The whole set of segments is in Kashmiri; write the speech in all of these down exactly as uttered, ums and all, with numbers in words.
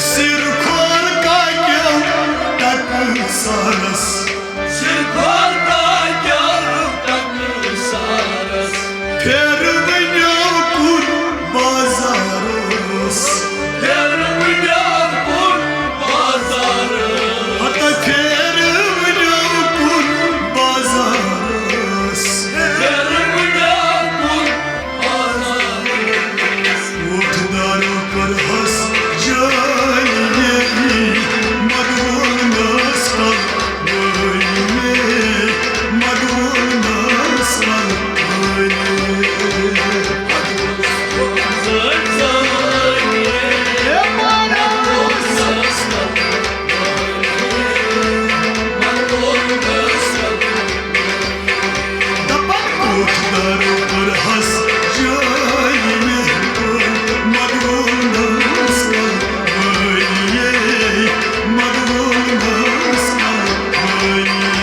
سِرخور کاکیو ٹکہٕ سارس۔ سِرخور کاکیو ٹکہٕ سارس۔ پھیرٕ وٕنیو کُن بازارس۔ پھیرٕ وٕنیو کُن بازارس۔ ہتا پھیرٕ وٕنیو کُن بازارس۔ پھیرٕ وٕنیو کُن بازارس۔ ووٹھ دارو کٔرہس جٲلی، مدوٗنس کل وٲلی، مدوٗنس کل وٲلی۔ دپان اوس دارو پرہس جٲلۍ مےٚ کوٚر مدوٗنس کل وٲلۍ، مدوٗنس کل وٲلۍ۔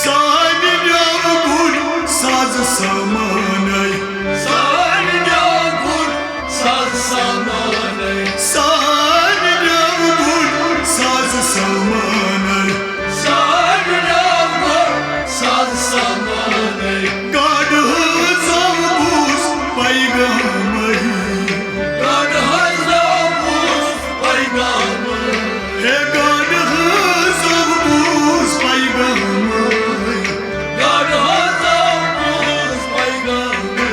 سانہِ نیو گُر ساز سامانَے۔ سانہِ نیو گُر ساز سامانَے۔ سانہِ نیو گُر ساز سامانَے۔ سانہِ نیو گُر ساز سامانَے۔ گاڈٕ ہٲژ بوٗز پیغامَے۔ گاڈٕ ہٲژ بوٗز پیغامَے۔ ہے گاڈٕ ہٲژ بوٗز پیغامَے۔ گاڈٕ ہٲژ بوٗز پیغامَے۔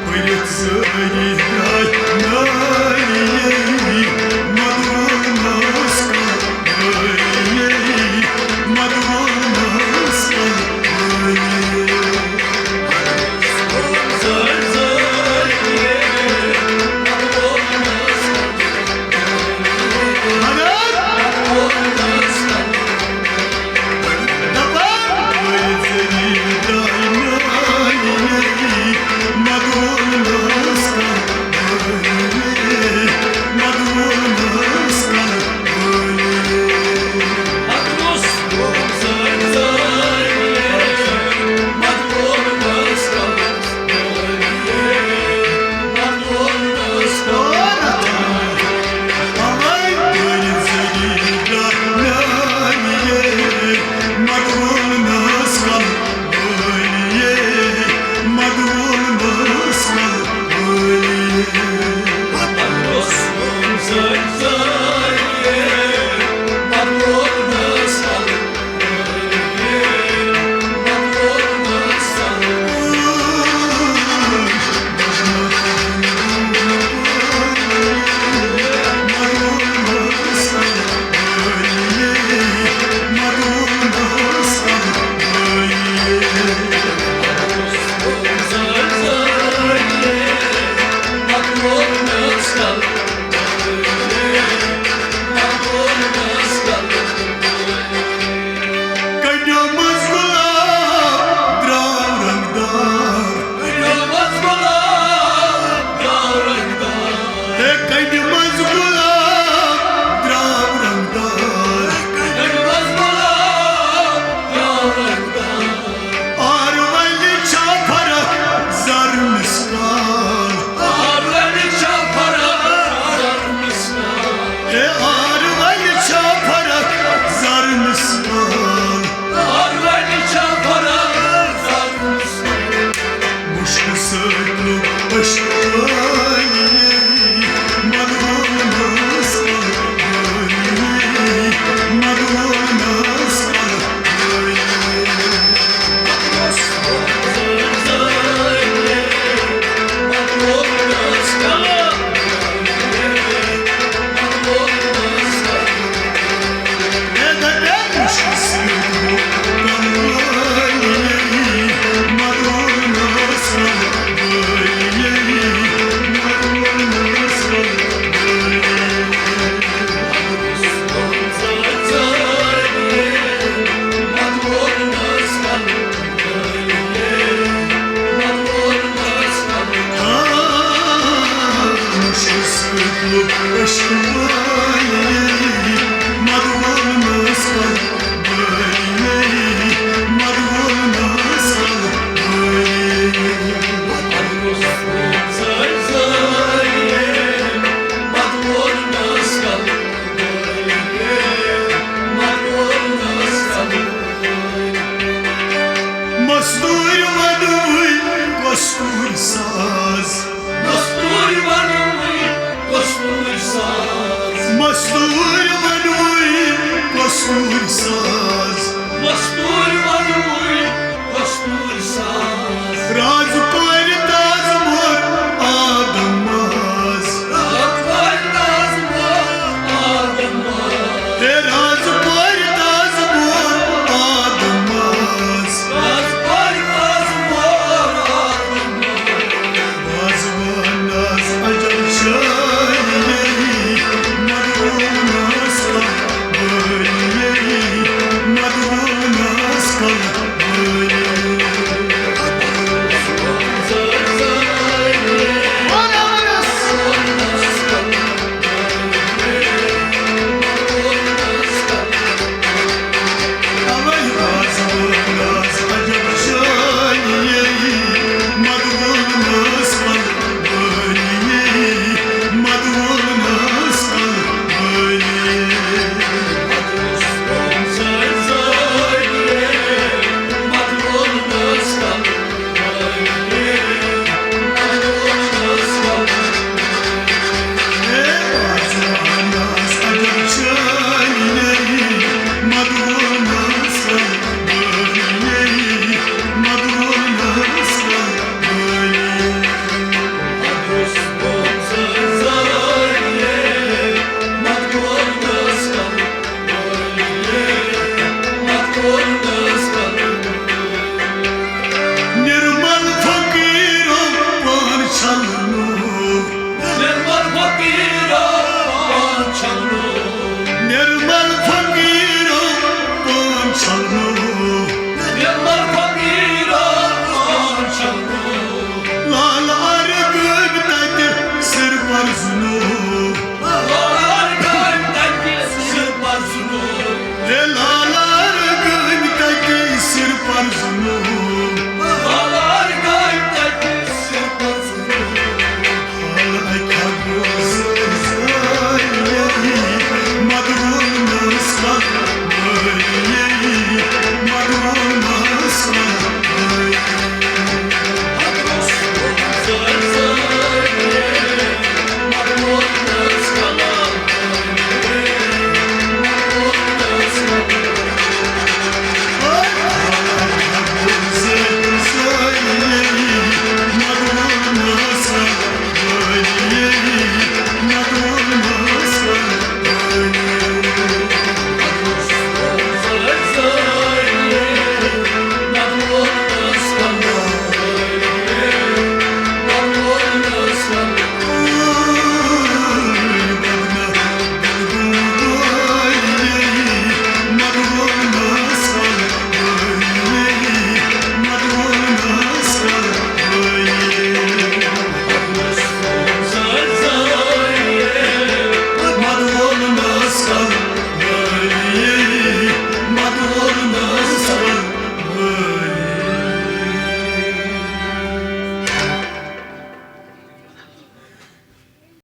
پٔرِتھ سٲری درٛاے نٲلی، مدوٗنس کل وٲلی، مدوٗنس کل وٲلی۔ کَنیو منٛز گۄلاب درٛاو رنٛگدار۔ کَنیو منٛز گۄلاب درٛاو رنٛگدار۔ ہے کَنہِ منٛز گۄلاب درٛاو رنٛگدار۔ کَنہِ منٛز گۄلاب درٛاو رنٛگدار۔ آرٕ وَلہِ چھا فرق زر مِس کال؟ آرٕ وَلہِ چھا فرق زر مِس کال؟ ہے آرٕ وَلہِ چھا فرق زر مِس کال؟ آرٕ وَلہِ چھا فرق زر مِس کال؟ مُشکہٕ سۭتۍ لوٚگ أشکہٕ۔ عشق والے مدوٗرمس پتہٕ